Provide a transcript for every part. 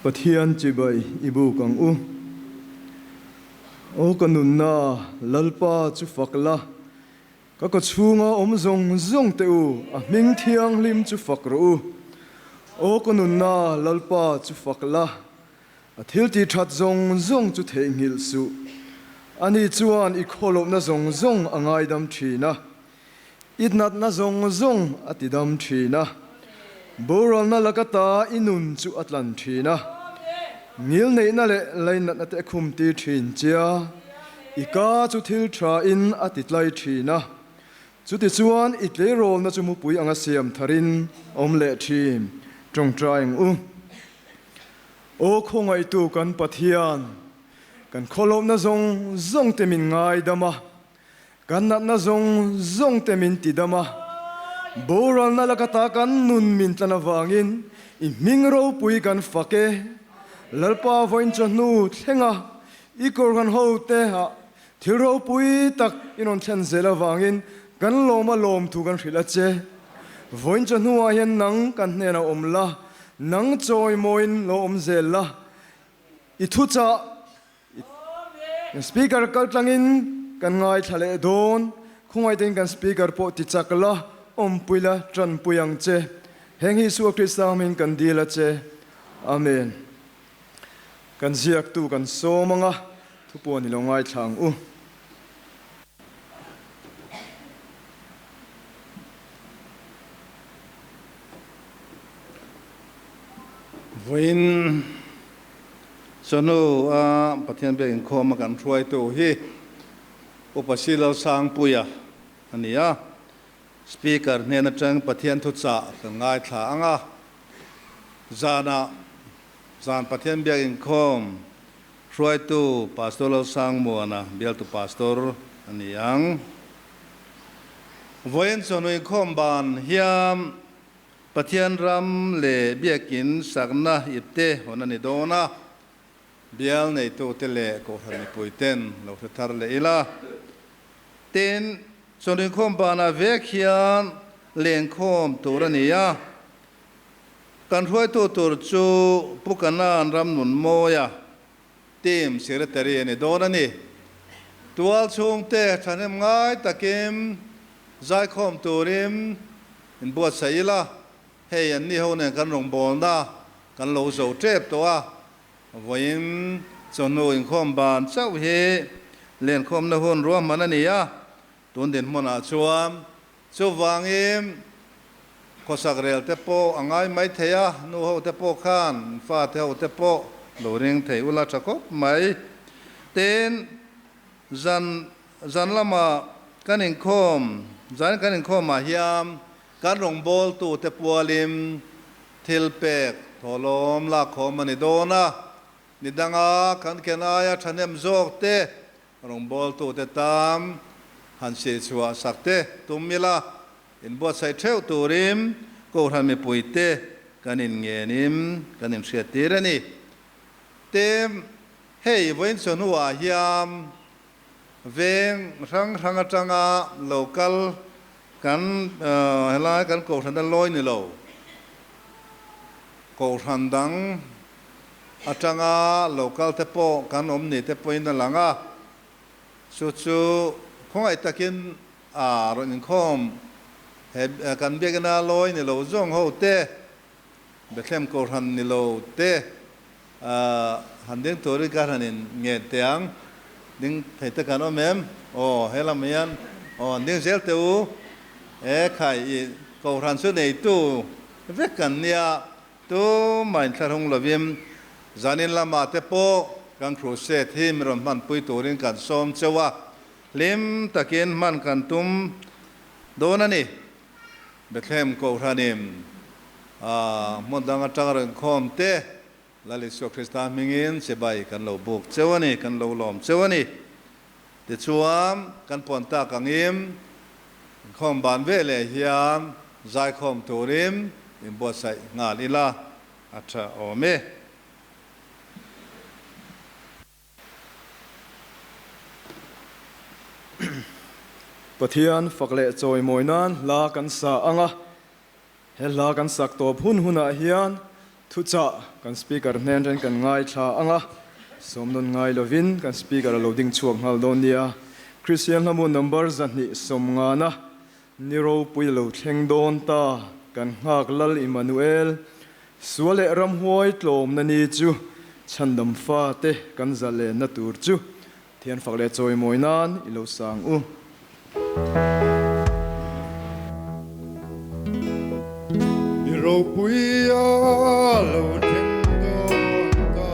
Pathian chibai i buk ang u. Aw ka nunna, Lalpa chu fak la, ka kawchhunga awm zawng zawng te u, a hming thianghlim chu fak rawh u. Aw ka nunna, Lalpa chu fak la, a thil tih that zawng zawng chu theihnghilh suh. Ani chuan i khawlohna zawng zawng a ngaidam thin a. I natna zawng zawng a ti dam thin a, boralna laka ta i nun chu a tlan thin a, ngilneihna leh lainatna te a khum tir thin che a, i ka chu thil tha in a ti tlai thin a, chutichuan i tleirawlna chu mupui anga siam tharin awm leh thin. Tawngtai ang u. Aw khawngaihtu kan Pathian, kan khawlawmna zawng zawng te min ngaidam a, Kan natna zawng zawng te min ti dam a, boralna laka ta kan nun min tlan avangin i hming ropui kan fak e. Lalpa vawiin chawhnu thlenga i kawrhan ho te ah thil ropui tak i rawn thlen zel avangin kan lawm a lawm thu kan hrilh a che. Vawiin chawhnu ah hian nang kan hnenah awm la, nang chawimawiin lo awm zel la, i thuchah Speaker kal tlangin kan ngaithla leh dawn. Khawngaihten kan Speaker pawh ti chak la, awmpui la, tanpui ang che. Heng hi Isua Krista hmingin kan dil a che. Amen. Kan ziaktu kan sawm anga, thupuan i lo ngaithla ang u. Vawiin Chawhnu a Pathian biak inkhawm a kan hruaitu hi Upa Silosangpuia a ni a, Speaker hnen atang Pathian thuchah kan ngaithla ang a, zanah zan Pathian biak inkhawm hruaitu Pastor Lalsangmuana bialtu Pastor a ni ang. Vawiin chawhnu inkhawm ban hian Pathian ram leh biakin sakna ipte hawn a ni dawn a, bial neitute leh kohhran mipuiten lo hre thar leh ila. Tin, chawhnuikhawm banah vek hian lenkhawm tur a ni a, kan hruaitu tur chu Pu Kanan Ramnunmawia team secretary a ni dawn a ni. Tual chhungte thahnem ngai takin zaikhawm turin inbuatsaih ila, hei an ni ho nen kan rawngbawlna kan lo zo tep tawh a, vawiin chawhnu inkhawm ban chauh hi lenkhawmna hun ruahman a ni a, tun dinhmunah chuan Chuvangin, khawsak rel te pawh a ngai mai thei a, nu ho te pawh khan fate ho te pawh lo ring thei ula tha khawp mai. Tin, zan zan lama kan inkhawm, zan kan inkhawmah hian kan rawngbawltu te pualin thil pek thawhlawm lakkhawm a ni dawn a, ni danga kan ken aia thahnem zawk te Rawngbawltute tan han sihchhuah sak te tum ila, inbuatsaih theuh turin Kohhran mipuite kan inngenin kan inhriattir a ni. Tin, hei vawiin chawhnuah hian veng hrang hrang atanga lo kal kan helai kan Kohhrana lawi ni lo, Kohhran dang atanga lo kal te pawh kan awm ni te pawhin a lang a, chu chu khawngaih takin a rawn inkhawm he kan biakina lawi ni lo zawng ho te, Bethlehem Kohhran ni lo te han ding turin ka han in ngen teh ang, ding thei te kan awm em? Aw he lam hian aw an ding zel teh u, e khai i Kohhran chu neitu vek kan nia. Tumah inthlahrung lovin zanin lamah te pawh kan crusade hi mi rawn hmanpui turin kan sawm cheu a, hlim takin hman kan tum dawn a ni. Bethlehem Kohhranin hmun dang atanga rawn khawm te Lal Isua Krista hmingin chibai kan lo buk cheu a ni, kan lo lawm cheu a ni. Tichuan, kan puan tak angin inkhawm ban veleh hian zaikhawm turin inbuatsaih nghal ila a tha awm e. Pathian fak leh chawimawi nan hla kan sa ang a, he hla kan sak tawp hun hunah hian. Thuchah kan Speaker hnen ren kan ngaithla ang a, sawm nawn ngai lovin kan Speaker a lo ding chhuak nghal dawn nia. Kristian hlamu number 250 ni ropui a lo thleng dawn ta, kan nghak Lal Immanuel. Sual leh ramhuai tlawmna ni chu chhandam fate kan zalenna tur chu Thian fak leh chawimawi nan i lo sang u. I ropui a lo thleng dawn ta.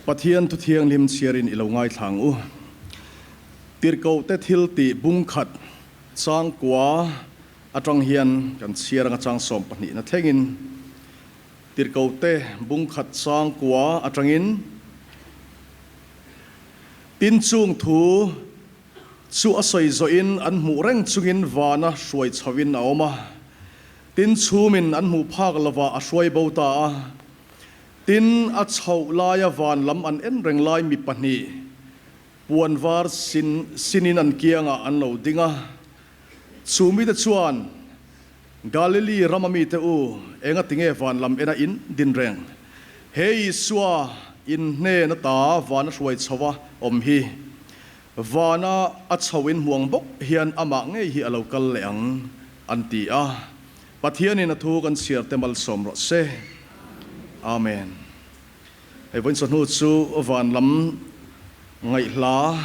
Pathian thu thianghlim chhiarin i lo ngaithla ang u. Tirhkohte thiltih bungkhat changkua atang hian kan chhiar anga chang sawmpahnihna thlengin Tirhkohte bungkhat changkua atangin Tin chung thu chu a sawi zawhin an hmuh reng chungin vana hruai chhoin a awm a. Tin chhumin an hmuh phak lovah a hruai bo ta a. Tin, a chhoh laia van lam an en reng lai mi pahnih puan var sin sinin an kiangah an lo ding a. Chu mite chuan, Galili rama mite u, enga tinge van lam ena in din reng? He Isua in hnen ata van a hruai chho a awm hi. Vana a chho in hmuang bawk hian amah ngei hi a lo kal leh ang, an ti a. Pathianin a thu kan chhiar te malsawm rawh se. Amen. Hei vawiin chawhnu chu van lam ngaih hla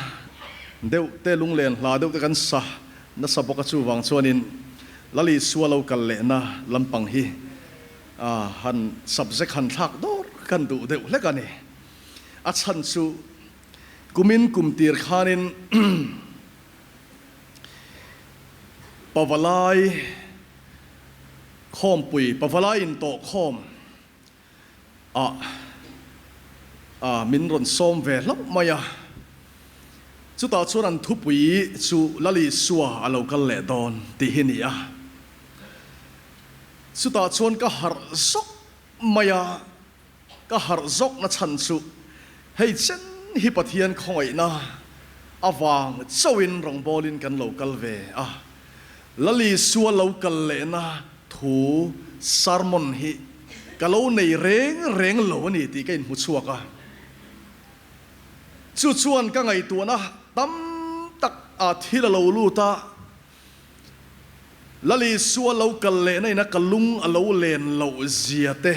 deuh te lunglen hla deuh te kan sa nasa bawk a chuvang chuanin Lal Isua lo kal lehna lampang hi han subject han thlak dawr kan duh deuh hlek a ni. A chhan chu kumin kum tir khanin Pavalai khawmpui, Pavalai intawh khawm ah ah min rawn sawm ve hlauh mai a. Chutah chuan an thupui chu Lal Isua a lo kal leh dawn tih hi ni a. Chutah chuan ka harh zawk mai a. Ka harh zawkna chhan chu hei chen hi Pathian khawngaihna avang chauhin rawngbawlin kan lo kal ve a. Lal Isua lo kal lehna thu sermon hi ka lo nei reng reng lo a ni tih ka inhmu chhuak a. Chu chuan ka ngaihtuahna tam tak ah thil a lo lut a. Lal Isua lo kal lehna ina ka lung a lo len loh zia te,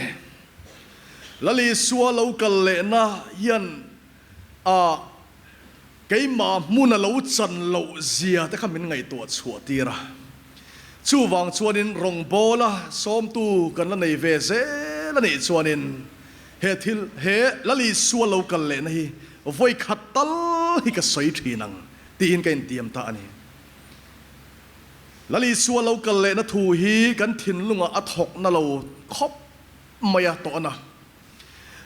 Lal Isua lo kal lehna hian a keimah hmun a lo chan loh zia te kha min ngaihtuah chhuah tir a. Chuvang chuanin rawngbawla sawmtu kan la nei ve zel a nih chuanin he thil, he Lal Isua lo kal lehna hi vawi khat tal hi ka sawi thin ang tiin ka intiam ta a ni. Lal Isua lo kal lehna thu hi kan thinlungah a thawk na lo khawp mai a tawh a na.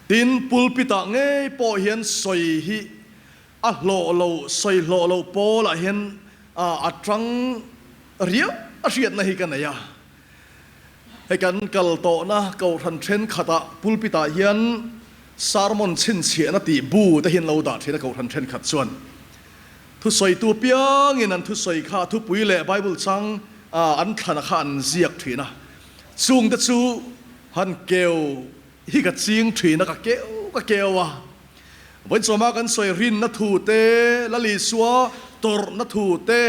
Tin, pulpit-ah ngei pawh hian sawi hi a hlawh lo, sawi hlawh lo pawlah hian a tang riau a hriatna hi ka nei a. Hei kan kal tawhna Kohhran thenkhatah pulpit-ah hian sermon chhinchhiahna tih bu te hi an lo dah thin a Kohhran thenkhat chuan. Thusawitu piangin an thusawi kha thupui leh Bible chang an thlana kha an ziak thin a, chungte chu han keu hi ka ching thin a, ka keu ka keu a. Vawichawma kan sawi rinna thu te, Lal Isua tawrhna thu te,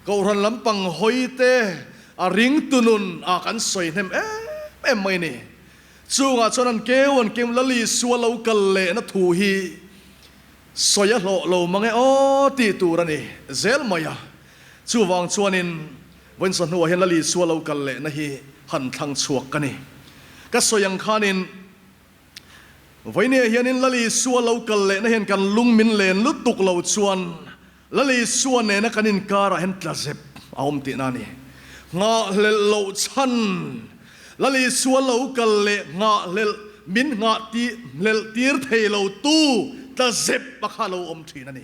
Kohhran lampang hawi te, a ringtu nun ah kan sawi hnem em em mai ni. Chungah chuan an keu an keu Lal Isua lo kal lehna thu hi Sawi a hlawh lo mang e aw tih tur a ni zel mai a. Chuvang chuanin vawiinsa hnuah hian Lal Isua lo kal lehna hi han thlang chhuak ka ni. Ka sawi ang khanin vawinia hianin Lal Isua lo kal lehna hian kan lung min len lutuk lo chuan Lal Isua nena kan inkarah hian tla zep a awm tihna a ni. Nghahhlelh loh chhan Lal Isua lo kal leh nghahhlelh min nghah ti hlelh tir thei lo tu tla zep a kha lo awm thin a ni.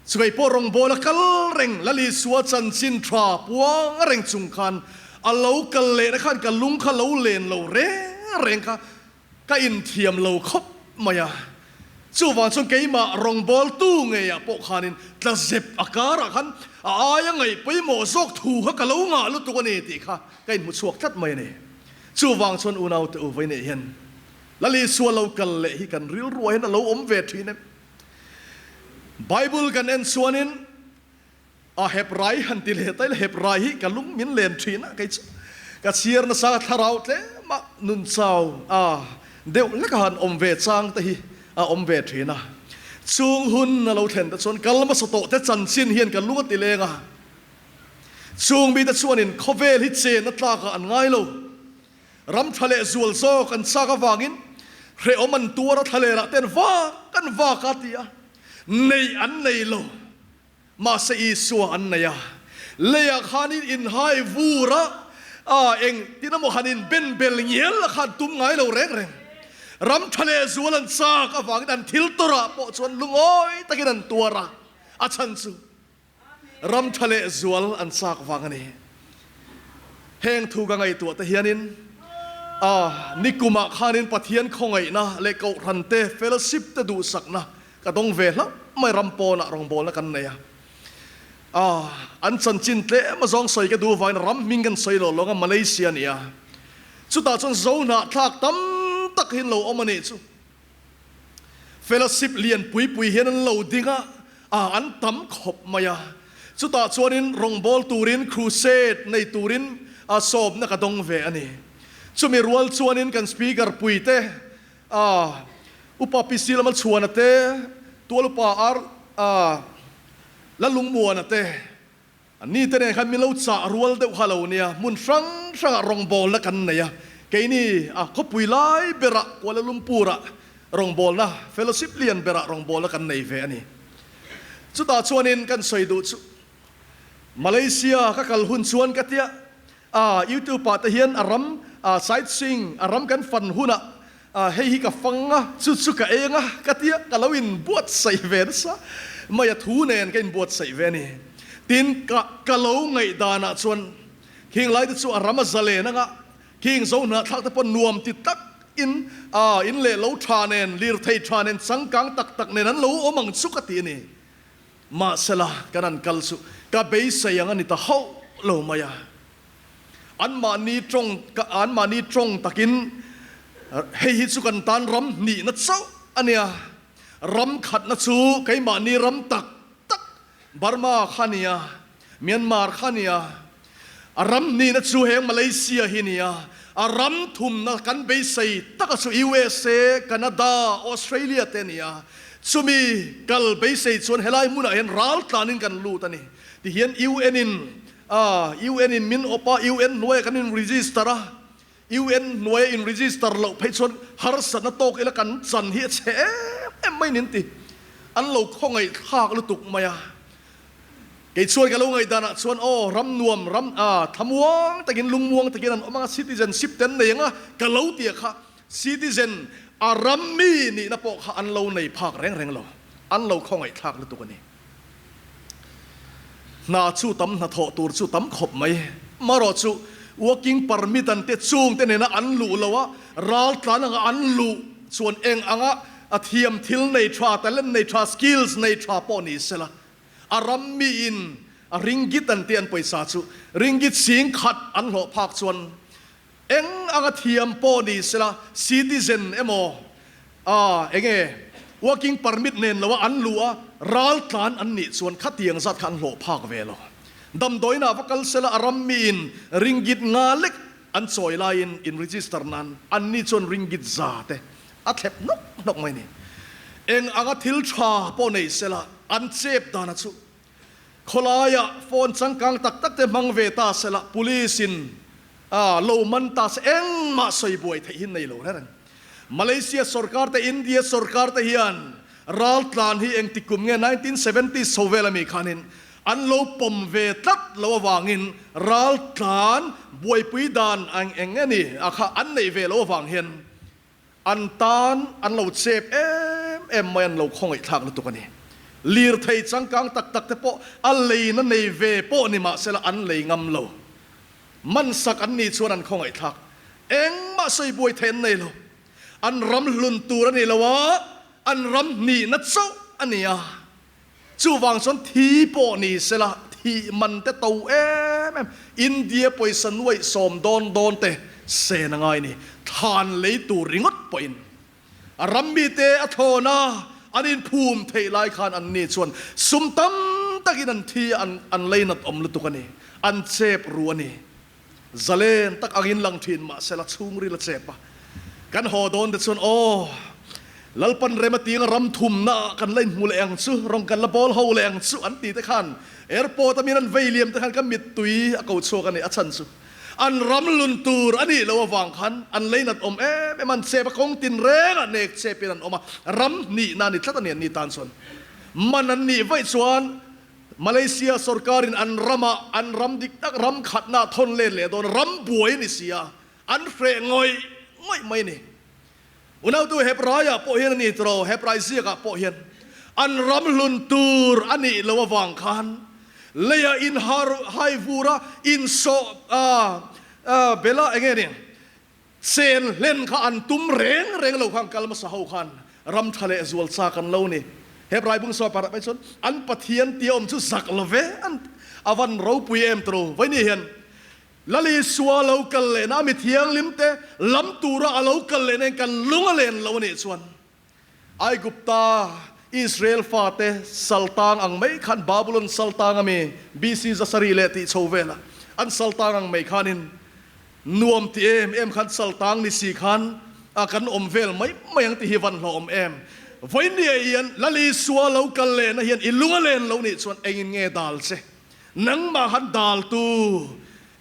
Chuvei pawh rawngbawla kal reng Lal Isua chanchin tha puang reng chung khan a lo kal lehna khan ka lung kha lo len lo reng reng kha Ka inthiam lo khawp mai a, chuvang chuan keimah rawngbawltu ngeiah pawh khanin tla zep a karah khan a aia ngaih pawimawh zawk thu kha ka lo ngah lutuk a ni tih kha ka inhmu chhuak tlat mai a ni. Chuvang chuan unaute u vawiineh hian Lal Isua lo kal leh hi kan rilruah hian a lo awm ve thin em? Bible kan en chuanin A Hebrai han ti leh ta ila, Hebrai hi ka lung min len thin a, kei chu ka chhiar nasa thlarau tlem a, nun chau a deuh hlek a han awm ve chang te hi a awm ve thin a. Chung hun a lo thlen te chuan kal hmasa tawh te chanchin hian ka lung a ti leng a. Chung mite chuanin khawvel hi chen a tlakah an ngai lo. Ram tha leh zual zawk an chak avangin. Hrehawm an tuar a thlalerah te an vak an vak a ti a, neih an nei lo. Mahse Isua an nei a, leiah khan in inhai vur a, a eng tin emaw han in ben bel ngial a khan tum ngai lo reng reng. Ram tha leh zual an chak avangin an thil tawrah pawh chuan lungawi takin an tuar a, a chhan chu ram tha leh zual an chak vang a ni. Heng thu ka ngaihtuah te hianin a nikumah khanin Pathian khawngaihna leh Kohhran te fellowship te duhsakna Ka dawng ve hlauh mai ram pawnah rawngbawlna kan nei a, ah an chanchin tlem a zawng sawi ka duh avangin ram hming kan sawi lo lawng a, Malaysia a ni a, chutah chuan zo hnahthlak tam tak hi an lo awm a nih chu. Fellowship lian pui pui hian an lo ding a, ah an tam khawp mai a, chutah chuanin rawngbâwl turin crusade nei turin ah sawmna ka dawng ve a ni. Chumi rual chuanin kan speaker puite A, Upa PC lama chhuana te, Tual Upa Ar A, Lalungmuana te, an ni te nen khan min lo chah rual deuh kha lo nia, hmun hrang hrangah rawngbawlna kan nei a, keini a khawpui lai berah Kuala Lumpur-ah rawngbawlna, fellowship lian berah rawngbawlna kan nei ve a ni. Chutah chuanin kan sawi duh chu Malaysia ka kal hun chuan ka tia, A YouTube ah te hian a ram a sightseeing a ram kan fan hunah a hei hi ka fang a, chu chu ka eng a ka tia ka lo in buatsaih ve nasa mai a thu nen ka in buatsaih ve a ni. Tin ka ka lo ngaihdan ah chuan khing lai te chu a ram a zalen anga khing zo hnahthlak te pawh nuam ti tak in a in leh lo tha nen lirthei tha nen changkang tak tak nen an lo awm ang chu ka ti a ni. Mahsela, kan an kal chu ka beisei ang a ni ta hauh lo mai a. Anmahni tawng, anmahni tawng takin hei hi chu kan tan ram hnihna chauh a nia, ram khatna chu keimahni ram tak tak Burma kha nia, Myanmar kha nia, a ram hnihna chu heng Malaysia hi nia, a ram thumna kan beisei taka chu USA, Canada, Australia te nia. Chumi kal beisei chuan helai hmunah hian ral tlanin kan lut a ni. Tihian UN in UN in min awp a, UN hnuaiah kan in register a, UN hnuaia in register loh phei chuan harsatna tawk ila kan chan hi a chhe em em mai nin ti. An lo khawngaih thlak lutuk mai a. Kei chuan ka lo ngaihdan ah chuan aw ram nuam ram ah thlamuang takin lungmuang takin an awm anga citizenship te an nei anga ka lo tia kha citizen a ram mi nihna pawh kha an lo nei phak reng reng lo an lo khawngaih thlak lutuk a ni. Hna chu tam hnathawh tur chu tam khawp mai marawh chu working permit an te chung te nena an luh lo a ral tlan anga an luh chuan eng anga a thiam thil nei tha talent nei tha skills nei tha pawh ni sela A ram miin a ringgit an tih an pawisa chu ringgit sing khat an hlawh phak chuan eng anga thiam pawh ni sela citizen emaw a enge working permit nen loa an luh a ral tlan an nih chuan khatiang zat kha an hlawh phak ve lo. Damdawiin ah va kal sela a ram miin ringgit nga lek an chawi laiin in register nan an ni chuan ringgit za te A thlep hnawk hnawk mai ni. Eng anga thil tha pawh nei sela an chep dana chu khawlaiah phone changkang tak tak te hmang ve ta sela police in a lo man ta se engmah sawi buai theih hi nei lo reng reng. Malaysia sorkar te India sorkar te hian raltlan hi engti kum nge 1970s chho vel ami khanin an lo pawm ve tlat lo avangin raltlan buaipui dan ang eng nge ni a kha an neih ve lo avang hian An tan an lo chep em em mai, an lo khawngaih thlak lutuk a ni. Lirthei changkang tak tak te pawh a leina nei ve pawh ni mahsela an lei ngam lo. Mansak an nih chuan an khawngaih thlak. Engmah sawi buai theih an nei lo. An ram hlun tur a ni lo a, an ram hnihna chauh a ni a. Chuvang chuan thi pawh ni sela thih man te to em em, India pawisa nuaih sawm dawn dawn te sen a ngai ni, thlan lei tur ringawt pawhin a ram mite a thlawn a, an inphum theih lai khan an ni chuan sum tam takin an thi a, an leinat awm lutuk a ni, an chep ru a ni. Zalen tak angin lang thin mah sela chhungril a chep a, kan haw dawn te chuan aw Lalpan rem a tinga ram thumna ah kan la inhmu leh ang chu, rawng kan la bawl ho leh ang chu an ti te khan airport a min an vei liam te khan ka mittui a ko chhuak a ni, a chhan chu. An ram lun tur a nih loh avang khan an leinat awm em em an chep a, kawng tinrengah nek chepin an awm a, ram hnihna a ni tlat a ni an ni tan chuan. Man an nih vaih chuan Malaysia sorkarin an ramah an ram dik tak ram khatna thawn let leh dawn ram buai a ni si a, an hreh ngawih ngawih mai a ni. Unautu Hebraiah pawh hian a ni tawh, Hebrai ziakah pawh hian an ram hlun tur a nih loh avang khan leia inhar hai vura insawh bela eng nge ni chen hlen kha an tum reng reng lo khan kal hmasa ho khan ram tha leh zual chak an lo ni. Hebrai bung sawi parah mai chuan an Pathian tia awm chu zak lo ve an a van ropui em tawh vawiin hian Lal Isua lo kal lehna a mi thianghlimte lam tura a lo kal lehna in kan lung a len lo a nih chuan Aigupta Israel fate saltang ang mai khan Babulon saltang a mi BC zasarih leh tih chho vela an saltang ang mai khanin nuam ti em em khan saltang ni si khan a kan awm vel mai mai ang tih hi van hlawhawm em. Vawinia hian Lal Isua lo kal lehna hian i lung a len lo nih chuan engin nge dal che? Nangmah han daltu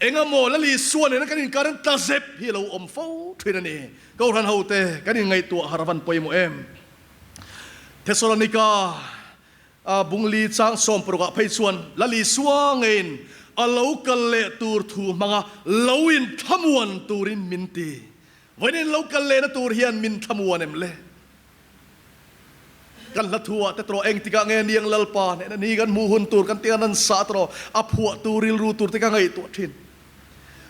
engemaw Lal Isua nena kan inkar in tla zep hi a lo awm fo thin a ni. Kohhran hote kan inngaihtuah har avan pawimawh em? Thesalonika a bungli chang sawmparukah phei chuan Lal Isua ngeiin a lo kal leh tur thu hmanga lo inthlamuan turin min ti. Vawiin lo kal lehna tur hian min thlamuan em le? Kan hla thu ah te tawh engtikah nge niang Lalpa hnehna ni kan hmuh hun tur kan tih an an sah tawh a phuah tu rilru tur te ka ngaihtuah thin.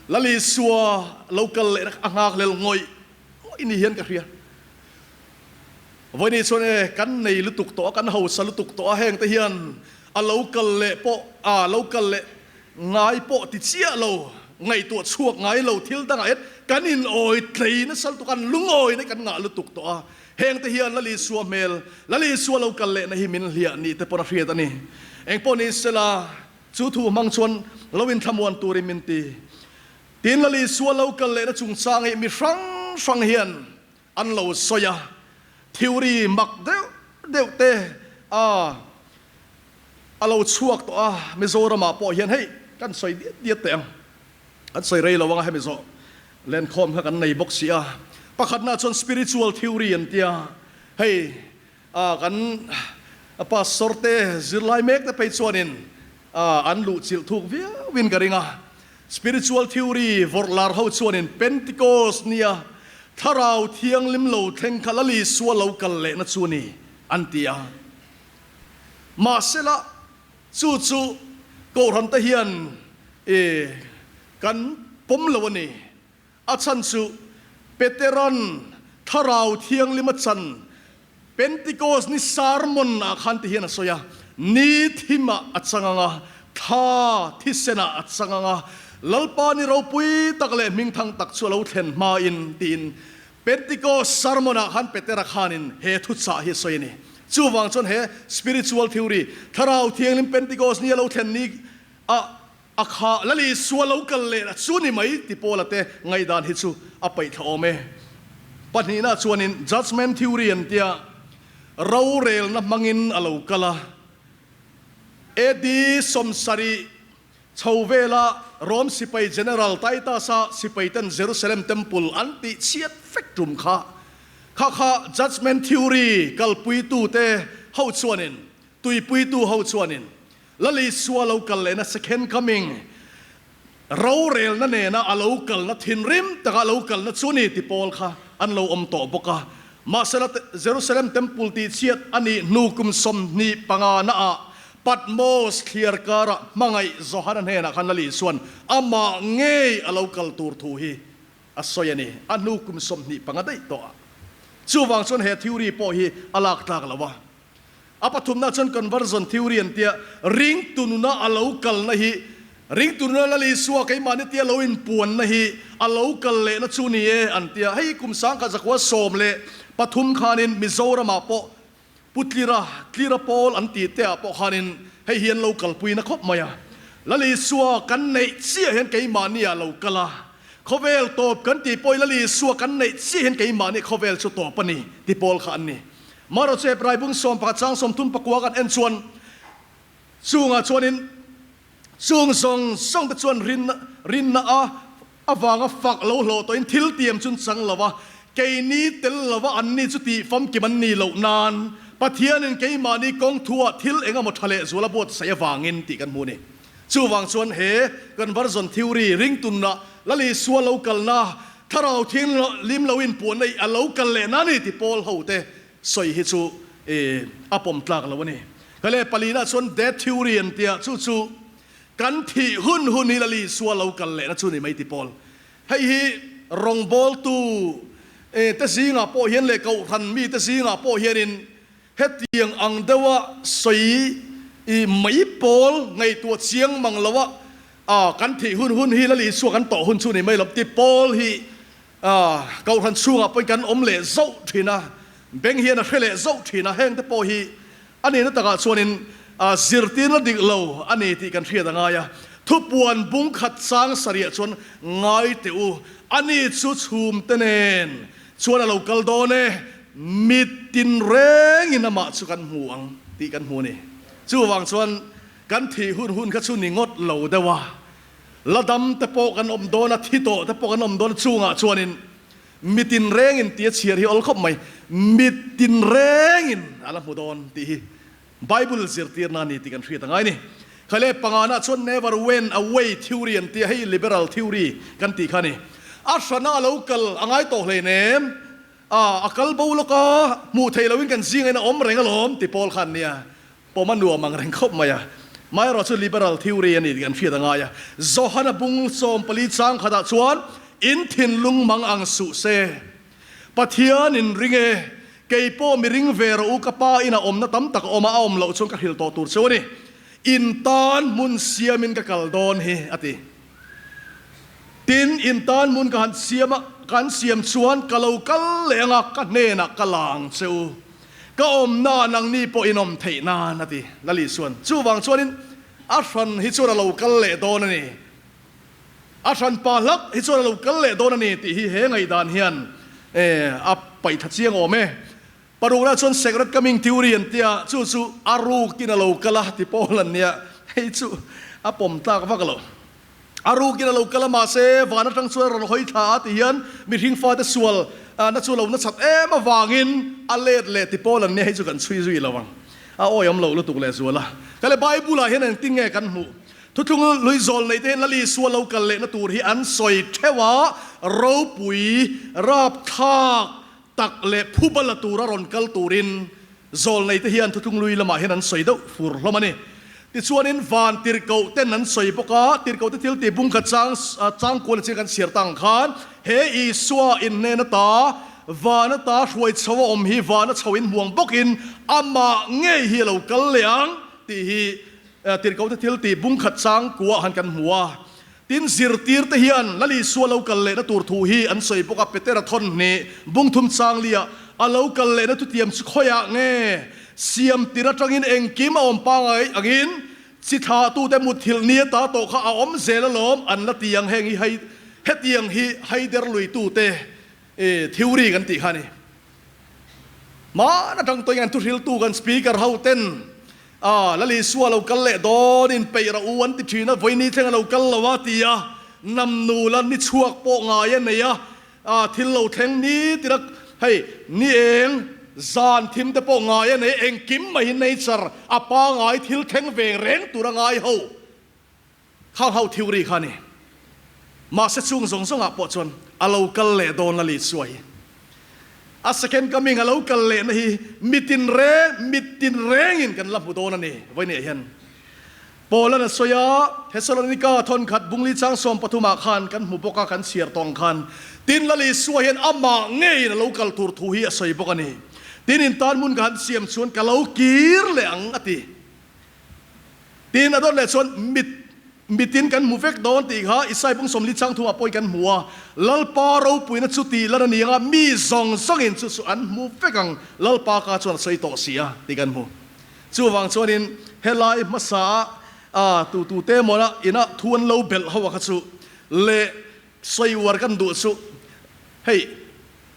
Lal Isua lo kal leh a nghak hlel ngawih ngawih ni hian ka hria. Vawiin chuan e kan nei lutuk tawh a, kan hausa lutuk tawh a, heng te hian a lo kal leh pawh a lo kal leh Ngai pawh ti chiah lo, ngaihtuah chhuak ngai lo thil dangah hian kan inawi tlei nasa lutuk a, an lungawi na hi kan ngah lutuk tawh a. Hengte hian Lal Isua hmel, Lal Isua lo kal lehna hi min hliah ni te pawn a hriat a ni. Engpawh ni sela, chu thu hmang chuan lo inthlamuan turin min ti. Tin, Lal Isua lo kal lehna chungchang hi mi hrang hrang hian an lo sawi a, theory mak deuh deuh te a a lo chhuak tawh a, Mizoramah pawh hian hei kan sawi diat diat teh ang, kan sawi rei lo anga hemi zawh lenkhawm kha kan nei bawk si a, pakhatna chuan spiritual theory an tia, hei a kan pastor te zirlai mek te phei chuanin an luh chilh thuk viauin ka ring a, spiritual theory vawrh lar ho chuanin Pentecost nia thlarau thianghlim lo thleng kha Lal Isua lo kal lehna chu a ni an ti a. Mahsela, chu chu Kohhrante hian i kan pawm lo a ni. A chhan chu Petera'n Thlarau Thianghlim a chan Pentecost ni sermon ah khan ti hian a sawi a, Ni thimah a chang ang a, thla thisenah a chang ang a, Lalpa ni ropui tak leh hmingthang tak chu a lo thlen hmain tiin Pentecost sermon ah khan Petera khanin he thuchah hi a sawi a ni. Chuvang chuan he spiritual theory, Thlarau Thianghlim Pentecost ni a lo thlen ni a a kha Lal Isua lo kal leh a chu ni mai ti Paula te ngaihdan hi chu a paih thla awm e. Pahnihna chuanin judgement theory an tia rorelna hmangin a lo kal a, AD 70 Chho vela Rom sipai General Titus-a sipaiten Jerusalem Temple an tih chhiat vek tum kha, kha kha Judgement Theory kalpuitute ho chuanin, tuipuitu ho chuanin, Lal Isua lo kal lehna Second Coming rorelna nena a lo kalna thinrim taka a lo kalna chu ni ti pawl kha an lo awm tawh bawk a. Mahsela Jerusalem Temple tih chhiat a nih hnu kum 25 naah Patmos thliar karah hmangaih Johana hnenah khan Lali chuan amah ngei a lo kal tur thu hi a sawi a ni. A hnu kum 25 daih tawh ah. Chuvang chuan he theory pawh hi a lak tlak lo a. A pathumna chuan conversion theory an tia, ringtu nuna a lo kalna hi, ringtu nuna Lali Isua keimahni tia lo inpuanna hi a lo kal lehna chu ni e an tia. Hei kum 1913 khanin Mizoramah pawh Pu Tlira, Tlira Pawl an tih te ah pawh khanin hei hi an lo kalpui na khawp mai a. Lal Isua kan neih chiah hian keimahni ah lo kal a, khawvel tawp kan tih pawh i Lal Isua kan neih chiah hian keimahni khawvel chu tawp a ni ti pawl kha an ni. Marochep Raibung 11 chang 34 kan en chuan chungah chuanin chung zawng zawng te chuan rinna rinna a. avanga fak lo hlawh tawhin thil tiam chun chang lo a, keini tel lova anni chu tih famkim an ni loh nan Pathianin keimahni kawng thuah thil eng emaw tha leh zual a buatsaih avangin tih kan hmu a ni. Chuvang chuan he conversion theory ringtunna Lal Isua lo kalna Thlarau Thianghlim lo inpuahna i a lo kal leh na ni ti pawl ho te sawi hi chu a pawm tlak lo a ni. Ka leh palina chuan death theory an tia chu chu kan thih hun hun hi Lal Isua lo kal lehna chu ni mai ti pawl. Hei hi rawngbawltu te zingah pawh hian leh kohhran mite zingah pawh hianin Hetiang ang deuha sawi i mai pawl ngaihtuah chiang mang lo a, a kan thih hun hun hi Lal Isua kan tawh hun chu ni mai lo ti pawl hi a Kohhran chhungah pawhin kan awm leh zauh thin a, beng hian a hre leh zauh thin a, hengte pawh hi a nihna takah chuanin a zirtirna dik lo a ni tih kan hriat a ngai a. Thupuan bung khat chang sarih chuan ngai teh u, ani chu chhumte nen Chuan a lo kal dawn e, mit tinrengin amah chu kan hmu ang tih kan hmu a ni. Chuvang chuan kan thih hun hun kha chu ni ngawt lo deuh a, la dam te pawh kan awm dawn a, thi tawh te pawh kan awm dawn a, chungah chuanin mi tinrengin tih a chhiar hi awl khawp mai, mit tinrengin a la hmu dawn tih hi Bible zirtirna a ni tih kan hriat a ngai ni. Kha leh pangana chuan never went away theory an tia, hei liberal theory kan tih kha a ni. A hrana a lo kal a ngai tawh hleinem, a a kal bo lawk a, hmuh theih loin kan zingah in a awm reng alawm ti pawl kha an nia. Pawm a nuam ang reng khawp mai a. Amaherawh chu liberal theory a ni tih kan hriat a ngai a. Johana bung 14 chang khatah chuan in thinlung mang ang suh se. Pathian in ring e, kei pawh mi ring ve rawh u, ka pa in a awmna tam tak a awm a, a awm loh chuan ka hrilh tawh tur cheu a ni. In tan hmun siamin ka kal dawn hi, a ti. Tin, in tan hmun ka han siam a, ka han siam chuan ka lo kal leh ang a, ka hnenah ka la ang che u. Ka awmna ah nangni pawh in awm theih nan, a ti. Lal Isuan, Chuvang chuanin a hran hi chuan a lo kal leh dawn a ni. A hranpa hlak hi chuan a lo kal leh dawn a ni tih hi he ngaihdan hian a paih tha chiang awm e. Parukna chuan Secret Coming Theory an tia, chu chu a rukin a lo kal a ti pawl an nia, hei chu a pawm tlak vak lo. A rukin a lo kal a mahse van atang chuan a rawn hawi thla a ti hian mihring fate sual na chu lo nachat em avangin a let leh ti pawl an nia, hei chu kan chhui zui lo ang. A awihawm loh lutuk leh zual a. Ka le Bible ah hian engtin nge kan hmuh? Thuthlung lui zawl neih te hian Lal Isua lo kal lehna tur hi an sawi theuh a, ropui, rapthlak tak leh phuba la tura rawn kal turin zawl nei te hian thuthlung lui lamah hian an sawi deuh fur hlawm a ni. Tichuanin van tirhkoh ten an sawi bawk a, tirhkoh te thil tih bungkhat chang changkual a chiang kan chhiar ta ang khan he Isua inhnen ata van ata hruai chho a awm hi vana chho in hmuang bawkin amah ngei hi a lo kal leh ang tih hi Tirhkohte thil tih bungkhat chang kuah han kan hmu a. Tin, zirtirte hian Lal Isua lo kal lehna tur thu hi an sawi bawk a, Petera thawn hnih bungthum chang liah a lo kal lehna thutiam chu khawiah nge siam tir atangin engkim a awm pangai angin chi thlahtute mutthilh ni ata tawh kha a awm zel alawm an la ti ang heng hi hei hetiang hi haider luitute theory kan tih kha a ni. Hmaan atang tawhin an thuhriltu kan speaker ho ten a Lal Isua lo kal leh dawn in peih rah u an ti thin a, vawiini thleng a lo kal lo a ti a, nam nu la ni chhuak pawh ngai a nei a, a thil lo thleng ni tir a, hei ni eng zan thim te pawh ngai a nei a, engkim mai hi nature a pangai thil thleng ve reng tur a ngai ho. Khang ho theory kha a ni. Mahse chung zawng zawngah pawh chuan a lo kal leh dawn la Lisua hi. A second coming a lo kal lehna hi mitin reng, mitin rengin kan la hmu dawn a ni vawinia hian. Paula'n a sawi a, Thessalonika thawnkhat bungli chang 13 ah khan kan hmu bawk a, kan chhiar tawng khan. Tin, Lal Isua hian amah ngeiin a lo kal tur thu hi a sawi bawk a ni. Tin, in tan hmun ka han siam chuan ka lo kir leh ang a ti. Tin, a dawt leh chuan mit, mitin kan hmu vek dawn tih kha Isai bung 40 chang thumah pawhin kan hmu a. Lalpa ropuina chu tih lan a ni ang a, mi zawng zawngin chu chu an hmu vek ang, Lalpa ka chuan a sawi tawh si a tih kan hmu. Chuvang chuanin helai hmasa a tu tute mawla ina thu an lo belh ho a kha chu leh sawi uar kan duh chu hei,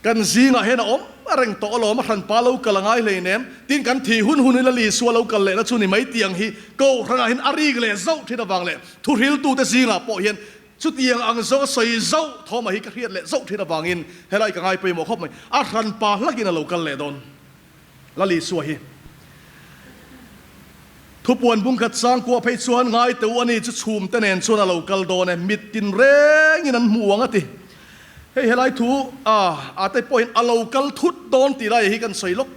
Kan zingah hian a awm reng tawh alawm, a hranpa lo kal a ngai hleinem, tin kan thih hun hun hi Lal Isua lo kal lehna chu ni mai tih ang hi Kohhranah hian a rik leh zauh thin avang leh thuhriltute zingah pawh hian Chutiang ang zawnga sawi zauh thawmah hi ka hriat leh zauh thin avangin helai ka ngai pawimawh khawp mai. A hranpa hlakin a lo kal leh dawn. Lal Isua hi thupuan bungkhat changkua phei chuan ngai teu a ni chu chhumte nen chuan a lo kal dawn e, mit tin rengin an hmu ang a ti. Hei helai thu a a te pawhin a lo kal thut dawn tih lai hi kan sawi lawk.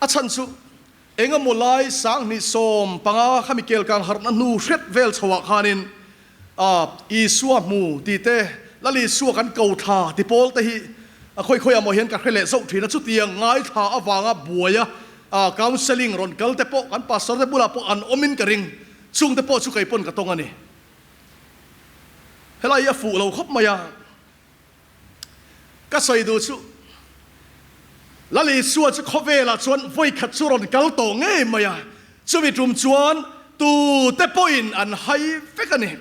A chhan chu Engemaw lai 2015 khami kelkang harhna hnu hret vel chhoah khanin Isua hmu tih te, Lal Isua kan ko thla ti pawl te hi a khawi khawiah maw hian ka hre leh zauh thin a. Chutiang ngaithla avanga buaia counselling rawn kal te pawh kan pastor te bulah pawh an awmin ka ring. Chung te pawh chu kei pawn ka tawng a ni. Helai hi a fuh lo khawp mai a. Ka sawi duh chu, Lal Isua chu khawvelah chuan vawikhat chu rawn kal tawh ngei mai a, chumi tum chuan tute pawhin an hai vek a ni.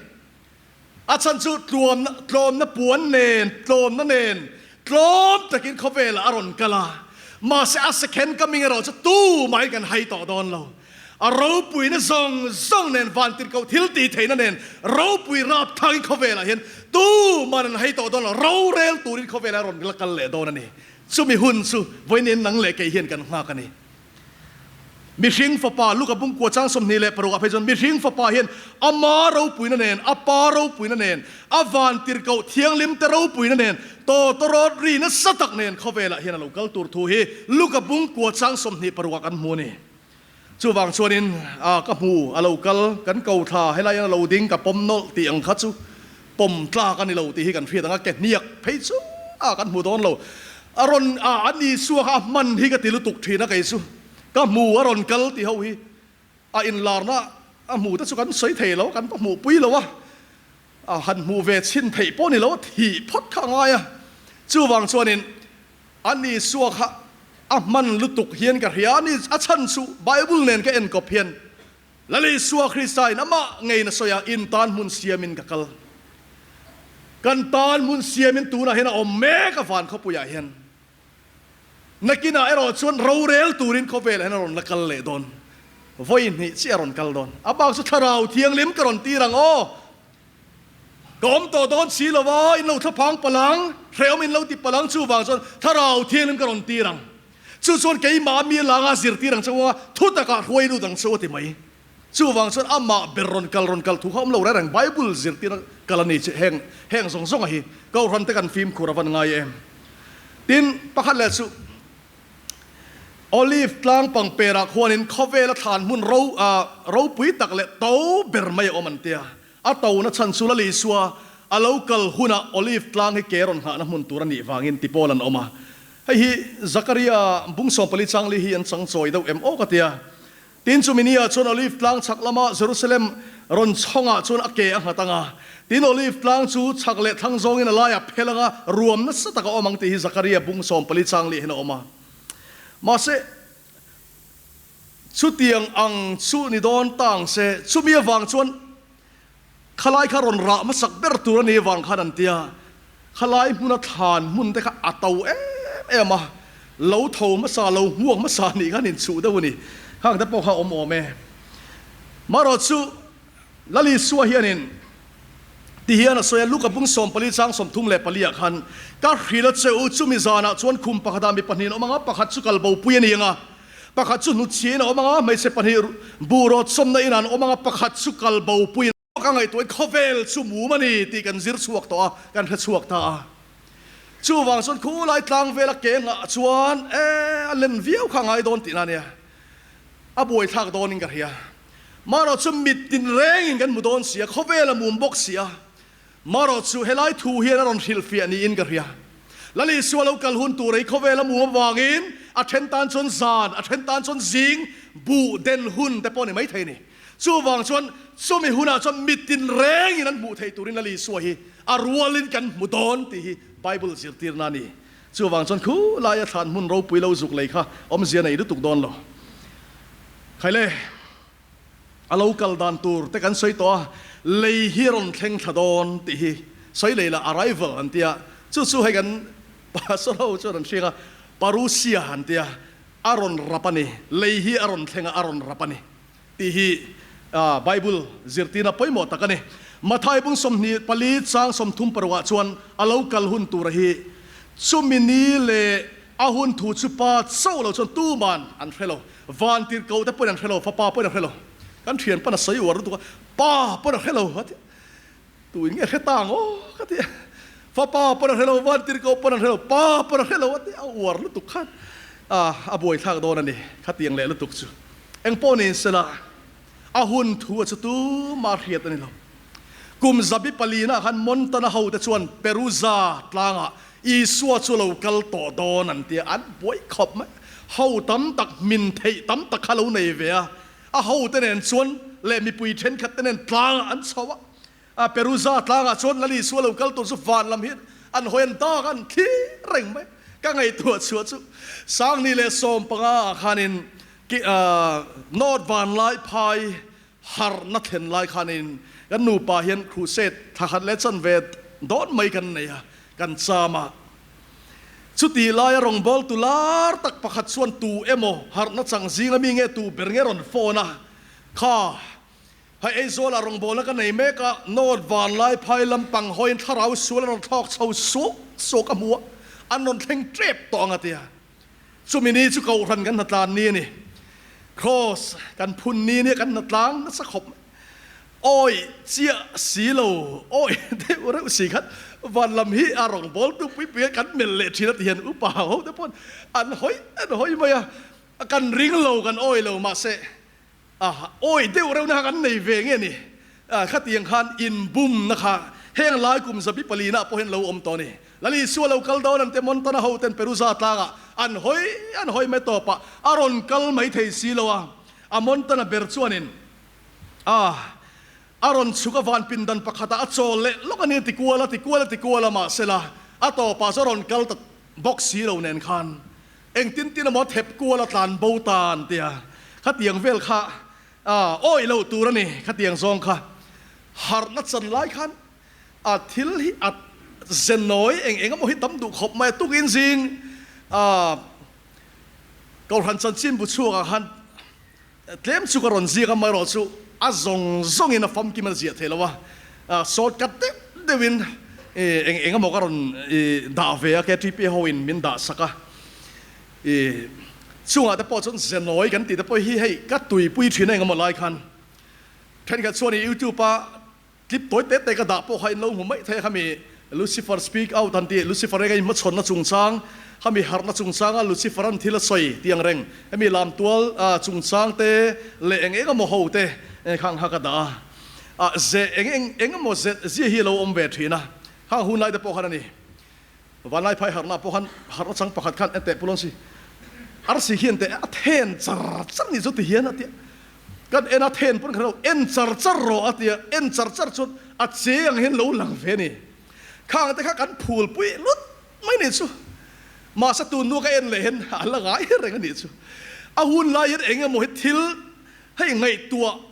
A chhan chu tluamna, tlawmna puan nen, tlawmna nen, tlawm takin khawvelah a rawn kal a, mahse a second coming erawh chu tumahin kan hai tawh dawn lo. A ropuina zawng zawng nen vantirhkoh thil tih theihna nen ropui rap thangin khawvelah hian tuman an hei tawh dawn lo, rorel turin khawvelah rawn la kal leh dawn a ni. Chumi hun chu vawiin nang leh kei hian kan nghak a ni. Mihring fapa, Luka bungkua chang 26 ah phei chuan mihring fapa hian ama ropuina nen, a pa ropuina nen, a vantirhkoh thianghlim te ropuina nen, tawtawrawt ri nasa tak nen khawvelah hian a lo kal tur thu hi Luka bungkua chang 26 ah kan hmu a ni. Chuvang chuanin a ka hmu a lo kal, kan ko thla, helai hian a lo ding, ka pawm nawlh tih ang kha chu pawm tlak a ni lo tih hi kan hriat ang a, ke hniak phei chu a kan hmu dawn lo. A rawn a an Isua kha a hman hi ka ti lutuk thin a kei chu ka hmu a rawn kal tih ho hi a inlarna a hmu te chu kan sawi thei lo, kan va hmuhpui lo a, a han hmuh ve chhin theih pawh a ni lo, a thih phawt kha a ngai a. Chuvang chuanin An Isua kha a hman lutuk hian ka hria a ni. A chhan chu Bible nen ka en kawp hian Lal Isua Krista in amah ngeiin a sawi a, in tan hmun siamin ka kal. Kan tan hmun siamin tunah hian a awm mek a van khawpuiah hian. Nakinah erawh chuan rorel turin khawvelah hian a rawn la kal leh dawn. Vawi hnih chiah a rawn kal dawn. A bak chu Thlarau Thianghlim ka rawn tir ang aw. Ka awm tawh dawn si lo a, in lo thlaphang palh ang, hrehawm in lo ti palh ang, chuvang chuan Thlarau Thianghlim ka rawn tir ang. Chu chuan keimah mi langa zirtir ang che u a, thu takah hruai lut ang che u a ti mai. Chuvang chuan amah ber rawn kal rawn kal thu kha awm lo reng reng, Bible zirtirna kal a ni chu heng heng zawng zawng a hi Kohhran te kan fimkhur a van ngai em. Tin, pakhat leh chu Olive tlang pangperah khuanin khawvela thlan hmun ro ropui tak leh to ber mai a awm an tia. A tona chhan chu Lal Isua a lo kal hunah Olive tlang hi ke rawn nghahna hmun tur a nih vangin ti pawl an awm a. Hei hi Zakaria bung 14 changli hi an chang chawi deuh em aw ka tia. Tin chumi ni ah chuan Olive tlang chhak lama Jerusalem rawn chhawngah chuan a ke a nghat ang a. Tin Olive tlang chu chhak leh thlang zawngin a laiah phel ang a, ruam nasa tak a awm ang tih hi Zakaria bung 14 changli hian a awm a. Mahse. Chutiang ang chu ni dawn ta ang se, chumi avang chuan khalai kha rawn rah hmasak ber tur a ni avang khan an ti a, khalai hmuna thlan hmun te kha a to em em a, lo tho hmasa, lo hmuak hmasa nih khan inchuh deuh a ni. Khang te pawh kha a awm awm e. Marawh chu Lal Isua hianin ti hian a sawi a, Luka bung 14 chang 34 ah khan, Ka hrilh a che u, chumi zanah chuan khum pakhatah mi pahnihin awm ang a, pakhat chu kal bopui a ni ang a, pakhat chu hnutchhiain a awm ang a, hmeichhe pahnih buh rawt sawmna inah an awm ang a, pakhat chu kal bopui a. Ka ngaihtuahin khawvel chu mum a ni tih kan zir chhuak tawh a, kan hre chhuak ta a. Chuvang chuan khulai tlang vela ke nghah chuan e a len viau kha a ngai dawn tihna a nia. A buaithlak dawnin ka hria. Marawh chu mit tin rengin kan hmu dawn si a, khawvel a mum bawk si a. Marawh chu helai thu hian a rawn hrilhfiah niin ka hria. Lal Isua lo kal hun tur ei khawvel a mum avangin a then tan chuan zan, a then tan chuan zing, buh den hun te pawh a ni maithei a ni. Chuvang chuan chumi hunah chuan mit tin rengin an hmuh theih turin Lal Isua hi a rualin kan hmu dawn tih hi Bible zirtirna a ni. Chuvang chuan khu laia thlan hmun ropui lo zuk lei kha awmzia nei lutuk dawn lo. Khaile, a lo kal dan tur te kan sawi tawh a, lei hi rawn thleng thla dawn tih hi sawi lei lah arrival an tia, chu chu hei kan pastor ho chuan an hriang a, parousia an tia, a rawn rap a ni, lei hi a rawn thleng a, a rawn rap a ni tih hi Bible zirtirna pawimawh tak a ni. Mathai bung 24 chang 36 ah chuan a lo kal hun tura hi chumi ni leh a hun thu chu Pa chauh lo chuan tuman an hre lo. Vantirhkoh te pawhin an hre lo, Fapa pawhin a hre lo. Kan thian pan a sawi uar lutuk a, Pa pawn a hre lo a ti. Tu in nge hre ta ang aw ka ti a. Fapa pawn a hre lo, Vantirhkoh pawn an hre lo, Pa pawn a hre lo a ti a uar lutuk khan a buaithlak dawn a ni. Khatiang leh lutuk chu engpawh niin sela a hun thu a chu tumah hriat a ni lo. Kum zabi palina khan Montana hote chuan Peruza tlangah Isua chu lo kal tawh dawn an ti a, an buai khawp mai. Ho tam tak hmin theih tam tak kha lo nei ve a, a hote nen chuan leh mipui thenkhat te nen tlangah an chho a. A Peruza tlangah chuan Lal Isua lo kal tur chu van lam hi an hawi an dak a, an thlir reng mai. Ka ngaihtuah chhuah chu 2015 ah khanin North Vanlai phai Harhna thlen lai khanin kan nupa hian crusade thla khat leh chanve dawn mai kan nei a, kan cham a. Chutih laia rawngbawltu lar tak pakhat chuan tu emaw harhna chang zinga mi nge tu ber nge rawn phone a, Kha, hei Aizawlah rawngbawlna ka nei mek a, North Vanlai phai lampang hawiin thlarau sual an rawn thlawk chho suak suak a hmu a, an rawn thleng tep tawh ang a ti a. Chumi ni chu Kohhran kan hnatlan ni a ni. Kraws kan phun ni nia kan hnatlang nasa khawp mai. Awi chiah si lo, awi deuh reuh si khan van lam hi a rawngbawltu pui pui a kan melh leh thin a ti hian upa ho te pawn an hawi an hawi mai a, kan ring lo kan awi lo mahse A awi deuh reuh na kha kan nei ve nge ni? Khatiang khan inbumna kha heng lai kum zabi palina pawh hian lo awm tawh a ni. Lal Isua lo kal dawn an te Montana ho ten Peruza tlangah an hawi an hawi mai tawp a, a rawn kal mai thei si lo a. A Montana ber chuanin a a rawn chhuk a van pindan pakhatah a chawl leh lawk a ni a ti kual a ti kual a ti kual a mahsela a tawpah chu a rawn kal ta bawk si lo nen khan Engtin tin emaw thep kual a tlan bo ta an tia, khatiang vel kha awih loh tur a ni, khatiang zawng kha harhna chan lai khan a thil hi a zenawi eng eng emaw hi tam duh khawp mai a, tukin zing Kohhran chanchin bu chhuakah khan Tlem chu ka rawn ziak a, amaherawh chu a zawng zawngin a famkim a ziah thei lo a, shortcut deuh deuhin eng eng emaw ka rawn dah ve a, KTP hoin min dah sak a, chungah te pawh chuan zenawi kan tih te pawh hi hei ka tuipui thin a eng emaw lai khan thenkhat chuan YouTube a Clip tawi tete ka dah pawh kha in lo hmu mai thei a, khami Lucifer speak out an tih, Lucifer eng a inhmachhawnna chungchang, khami harhna chungchanga Lucifer an thil a sawi tih ang reng, hemi lamtual chungchang te leh eng eng emaw ho te khang kha ka dah a, ah ze eng eng eng emaw ze zia hi a lo awm ve thin a, khang hun lai te pawh khan a ni. Vanlai phai harhna pawh khan harhna chang pakhat khan en teh pulon si arsi khi en teh a then char char ni chu ti hian a tia kan en a then pawn khan lo en char char rawh a tia en char char chuan a che ang hian lo lang ve a ni khang te kha kan phul pui lut mai ni chu mahse tun hnu ka en leh hian a la ngai reng a nih chu a hun lai hian eng emaw hi thil hei ngaihtuah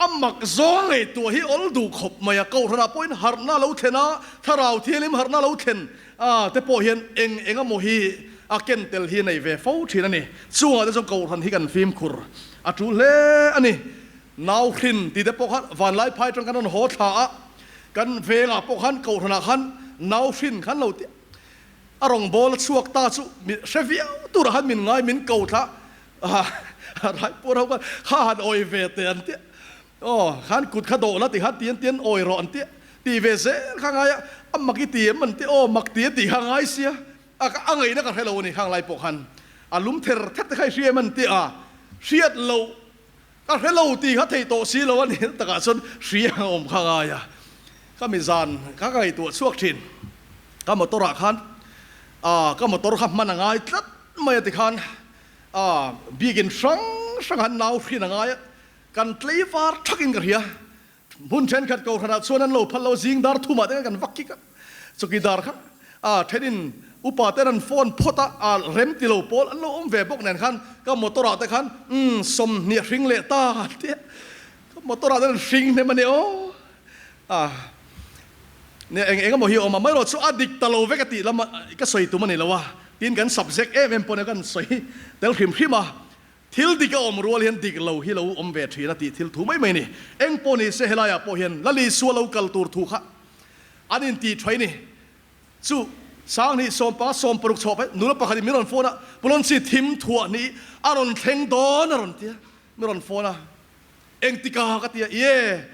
A mak zawng ngaihtuah hi awl duh khawp mai a, Kohhranah pawhin harhna lo thlen a, Thlarau Thianghlim harhna lo thlen a te pawh hian eng eng emaw hi a ken tel hi a nei ve fo thin a ni. Chungah te chuan Kohhran hi kan fimkhur a tul hle a ni. Nau hrin tih te pawh khan vanlai phai atang kan rawn haw thla a, kan vengah pawh khan Kohhranah khan nau hrin khan lo ti a rawngbâwl a chhuak ta chu hre viau turah khan min ngai min ko thla Raipur ho khan kha han awi ve teh an tia, aw khan kut kha dawh la ti khan tian tian awi rawh an tia, ti ve zel kha ngai a, a mak i ti em an tia, aw mak ti a tih kha ngai sia, a a ngaihna ka hre lo a ni khang lai pawh khan a lum ther ther te kha i hria em an tia, hriat loh ka hre lo tih kha thei tawh si lo a ni takah chuan hria ang awm kha ngai a, ka mi zan kha ka ngaihtuah chhuak thin, ka motor ah khan ka motor kha hman a ngai tlat mai a ti khan A biakin hrang hrang han nau hrin a ngai a, kan tlei var thakin ka hria. Hmun thenkhat kohhranah chuan an lo phal lo, zing dar thumah te khan kan vak kik a, chawkidar kha a thenin upa ten an phone phawt a, a rem ti lo pawl an lo awm ve bawk nen khan ka motor ah te khan umm 20 hring leh ta tia ka motor ah te an hring hnem a ni aw. A nia eng eng emaw hi a awm a, amaherawh chu a dik ta lo vek a tih lam ka sawi tum a ni lo a, tin kan subject em em pawh nia kan sawi tel hrim hrim a. Thil dik a awm rual hian dik lo hi lo awm ve thin a tih thil thu mai mai ni. Eng pawh ni se helaiah pawh hian Lal Isua lo kal tur thu kha an intih thaih ni. Chu Sanghnih sawmpa 60 chhuah phei nula pakhatin min rawn phone a, Pulonsi thim thuah hnih a rawn thleng dawn a rawn ti a, min rawn phone a. Engtika ka ti a, Ie,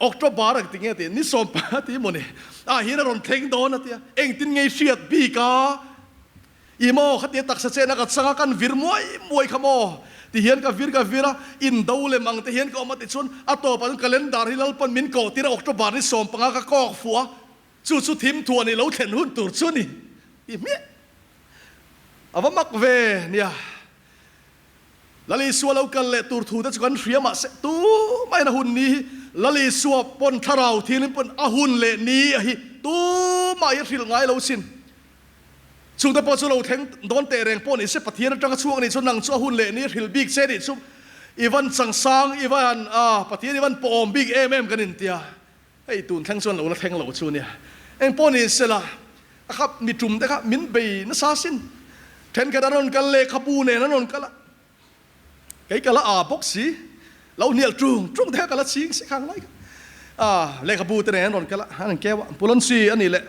October ang ti nge ti, ni sawmpa ti maw ni, ah hian a rawn thleng dawn a ti a, engtin nge i hriat bik a? I maw khatia taksa chena ka changa kan vir muai muai kha maw? Ti hian ka vir ka vir a, indo lem ang te hian ka awm a tichuan a tawpah chuan calendar hi Lalpan min kawh tir a, October ni 15 ka kawk fuh a, chu chu thim thuah nih lo thlen hun tur chu ni ti hmiah. A va mak ve nia. Lal Isua lo kal leh tur thu te chu kan hria mahse tumah in a hun ni hi Lal Isua pawn thlarau thianghlim pawn a hun leh ni a hi tumah hi a hrilh ngai lo sin. Chungte pawh chu lo thleng dawn teh reng pawh ni se Pathian atanga chhuak anih chu nang chu a hun leh ni a hrilh bik che nih chu i van changsang i van a Pathian i van pawhawm bik em em kan intia. Hei tun thleng chuan lo la thleng lo chu nia. Eng pawh ni sela a kha mi tum te kha min bei nasa sin. Thenkhat an rawn kal lehkhabu nen an rawn kal a, kei ka la a bawk si, lo hnial tung tung te kha ka la ching si khang lai kha. A lehkhabu te nen an rawn kal a, an rawn keu a, Pulonsi a nih leh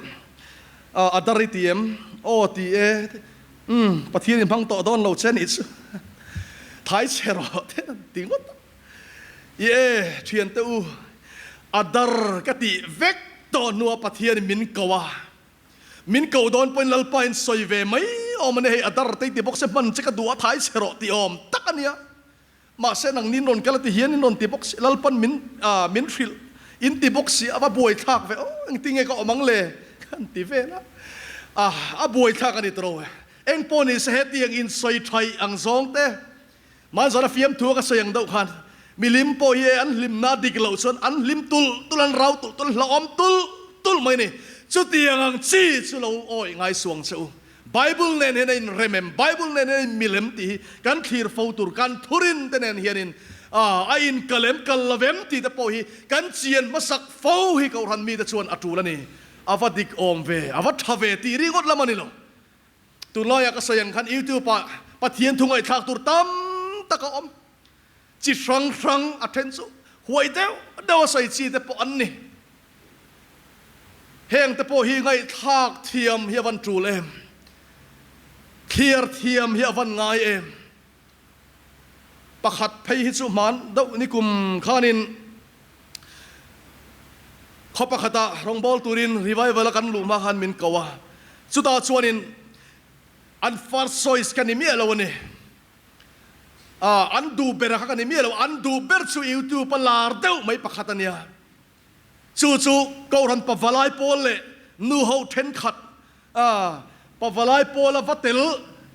a dar i ti em? Aw ti e, umm Pathian in hmang tawh dawn lo che nih chu, thai chhe rawh te an ti ngawt a. I e, thiante u, a dar ka tih vek tawh hnuah Pathianin min ko a. Min ko dawn pawhin Lalpa in sawi ve mai awm a ni, hei a dar te i ti bawk se hman che ka duh a thai chhe rawh tih awm tak a nia. Mahse nang nin rawn kal a ti hian in rawn ti bawk si, Lalpan min min hrilh in ti bawk si, a va buaithlak ve aw, engtinge ka awm ang le ka han ti vel a, a buaithlak a ni tawh lo e. Engpawh ni se hetiang in sawi thaih ang zawng te Hmanzana fiamthu a ka sawi ang deuh khan milim pawh hi an hlimna dik loh chuan an hlim tulh tulh, an rau tulh tulh, an hlauhawm tulh tulh mai a ni. Chutiang ang chi chu lo awih ngai suang che u. Bible nen hian a inrem em? Bible nen hian a inmil em tih hi kan thlir fo tur, kan thurin te nen hianin a inkal em, kal lo em tih te pawh hi kan chian hmasak fo hi Kohhran mite chuan a tul a ni. A va dik awm ve, a va tha ve tih ringawt lam a ni lo. Tunlaiah ka sawi ang khan YouTube ah Pathian thu ngaihthlak tur tam tak a awm. Chi hrang hrang a then chu huai deuh deuh a sawi chi te pawh an ni. Heng te pawh hi ngaihthlak thiam hi a van tul em? Thliar thiam hi a van ngai em? Pakhat phei hi chu hman deuh nikum khanin khaw pakhatah rawngbâwl turin revival a kan luh hma khan min ko a, chutah chuanin an first choice ka ni miah lo a ni. Ah, an duh ber kha ka ni miah lo, an duh ber chu YouTube a lar deuh mai pakhat a nia. Chu chu Kohhran Pavalai pawl leh nu ho thenkhat a Pavalai pawla va tel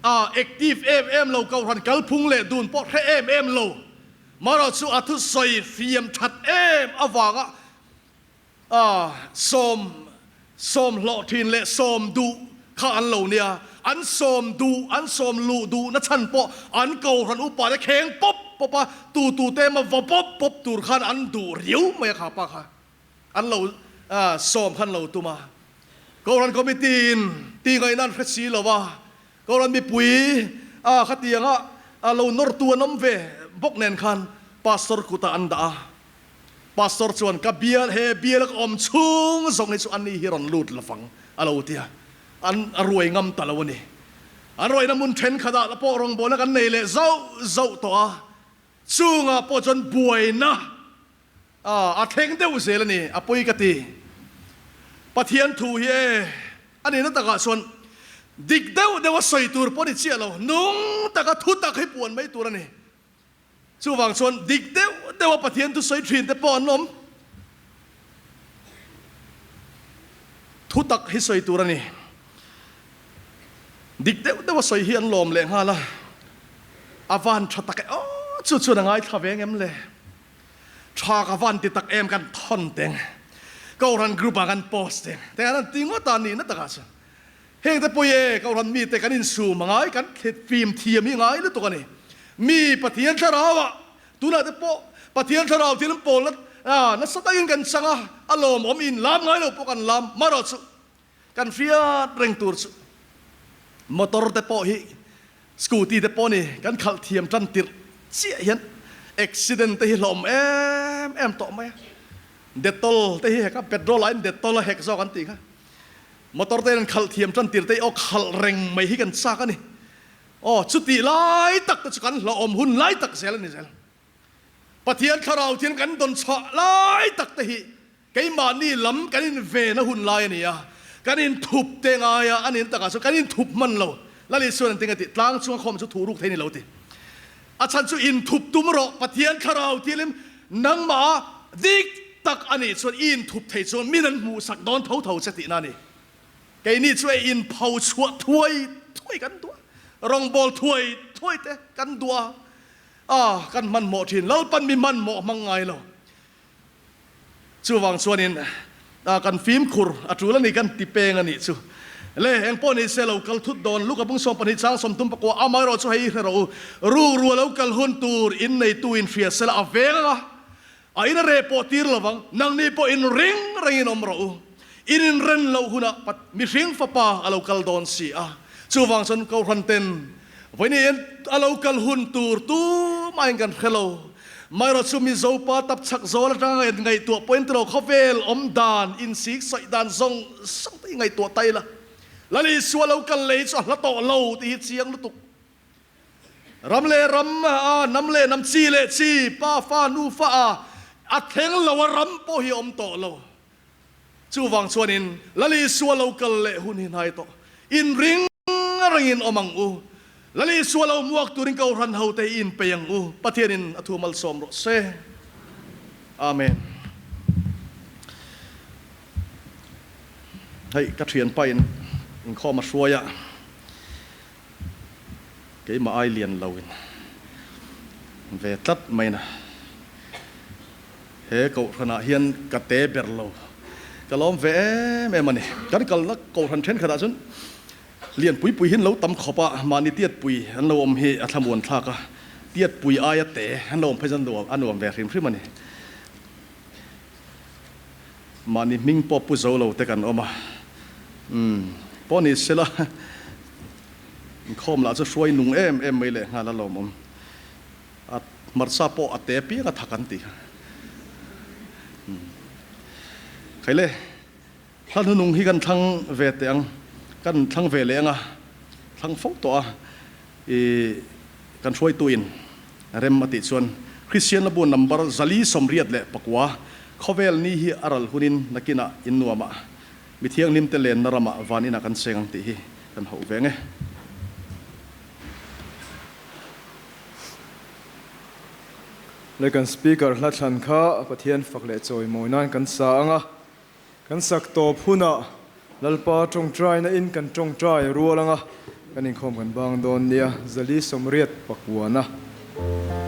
a active em em lo, Kohhran kalphung leh dun pawh hre em em lo. Marawh chu a thusawi hriam that em avanga a sawm sawm hlawh thin leh sawm duh kha an lo nia. An sawm duh, an sawm luh duh na chhan pawh an Kohhran upa te kheng pawp pawp a, tu tu te emaw va pawp pawp tur khan an duh riau mai a kha pa kha. An lo sawm khan lo tum a. Kohhran Committee in tih ngaihna an hre si lo a, Kohhran mipui a khatianga lo nawrtu an awm ve bawk nen khan Pastor kutah an dah a. Pastor chuan ka bial he bial a ka awm chhung zawng hi chu ani hi rawn lut lovang a lo ti a, an a ruai ngam ta lo a ni. An ruaina hmun thenkhatah pawh rawngbawlna kan nei leh zauh zauh tawh a, chungah pawh chuan buaina a thleng deuh zel a ni, a pawi ka ti. Pathian thu hi e, a nihna takah chuan dik deuh deuh a sawi tur pawh ni chiah lo, nung taka thu tak hi puan mai tur a ni. Chuvang chuan dik deuh deuh a Pathian thu sawi thin te pawh an awm. Thu tak hi sawi tur a ni. Dik deuh deuh a sawi hi an lawm leh nghal a, a van tha tak e aw chu chuan a ngaithla ve ngem le. Tha ka van ti tak em kan thawn teng. Kohhran group ah kan post teng. Teng an han ti ngawt a nihna takah chuan. Heng te pawh e Kohhran mite kan insum a ngai, kan fim thiam hi ngai lutuk a ni. Mi Pathian thlarauah tunah te pawh Pathian thlarau thil an pawlna nasa takin kan chang a, a lawmawm in lam ngai lo pawh kan lam marawh chu kan hriat reng tur chu motor te pawh hi scooty te pawh ni kan khalh thiam tan tirh. chiah hian accident te hi hlawm em em tawh mai a. Dettol te hi hek a, petrol aiin dettol a hek zawk an tih kha. Motor te hian an khalh thiam tan tir te hi aw khalh reng mai hi kan chak a ni. Aw chutih lai tak te chu kan hlawhawm hun lai tak zel a ni zel. Pathian thlarau thian kan dawn chhuah lai tak te hi keimahni lam kan inven a hun lai a ni a, kan inthup te ngai a, a nin takah chuan kan inthup hman lo. Lal Isuan an ti nge tih, tlang chunga khawm chu thu ruk thei ni lo ti. A chhan chu inthup tum rawh, Pathian thlarau thialim nangmah dik tak a nih chuan i inthup thei chuan min an hmuhsak dawn tho tho che tihna a ni. Keini chu ei inpho chhuah thuai thuai kan duh a, rawngbawl thuai thuai te kan duh a, a kan hmanhmawh thin. Lalpan mi hmanhmawh hmang ngai lo. Chuvang chuanin kan fimkhur a tul a ni kan ti peng a nih chu. Le, eng pawh ni se lo kal thut dawn Luka bung 12 chang 34 amaherawh chu hei hre rawh u, rukru a lo kal hun tur in neitu in hria sela a veng anga a in a reh pawh tir lovang, nangni pawh in ring rengin awm rawh u. In inren loh hunah mihring fapa a lo kal dawn si a. Chuvang chuan Kohhran ten Vawiin a lo kal hun tur tumahin kan hre lo. Maherawh chu Mizo pa tap chak zawl atanga ngaih ngaihtuah pawhin tilo khawvel awm dan insik sawi dan zawng zawng te hi ngaihtuah ta ila. Lal Isua lo kal lei chu a hla tawh lo tih hi chiang lutuk. Ram leh ram a, hnam leh hnam, chi leh chi, pa fa, nu fa a, a thleng lo a ram pawh hi a awm tawh lo. Chuvang chuanin Lal Isua lo kal leh hun hi hnai tawh. Inring rengin awm ang u. Lal Isua lo hmuak turin Kohhran hote hi inpei ang u. Pathianin a thu malsawm rawh se. Amen. Hei ka thianpa in inkhawm a hruai a, keimah ai lian lo in ve tlat mai na. He kohhranah hian ka te ber lo. Ka lawm ve em em a ni. Kan kalna kohhran thenkhatah chuan lian pui pui hi an lo tam khawp a, mahni tiatpui an lo awm hi a thlamuan thlak a, tiatpui aia te an lo awm phei chuan a nuam ve hrim hrim a ni. Mahni hming pawh pu zo lo te kan awm a, umm pawh ni sela inkhawm lah chu hruai nung em em mai lehnghal a lawmawm. A hmarcha pawh a te piang a thak an ti. Khaile, hla hnunung hi kan thlang ve teh ang, kan thlang ve leh ang a, thlang fo tawh a, i kan hruaituin rem a tih chuan Kristian la bu number 489 khawvel ni hi a ral hunin nakinah in nuamah mi thianghlimte lenna ramah van inah kan cheng ang tih hi kan hauh ve nge. Le kan speaker hla thlan kha Pathian fak leh chawimawi nan kan sa ang a, kan sak tawp hunah Lalpa tawngtaina in kan tawngtai rual ang a, kan inkhawm kan bang dawn nia, 489.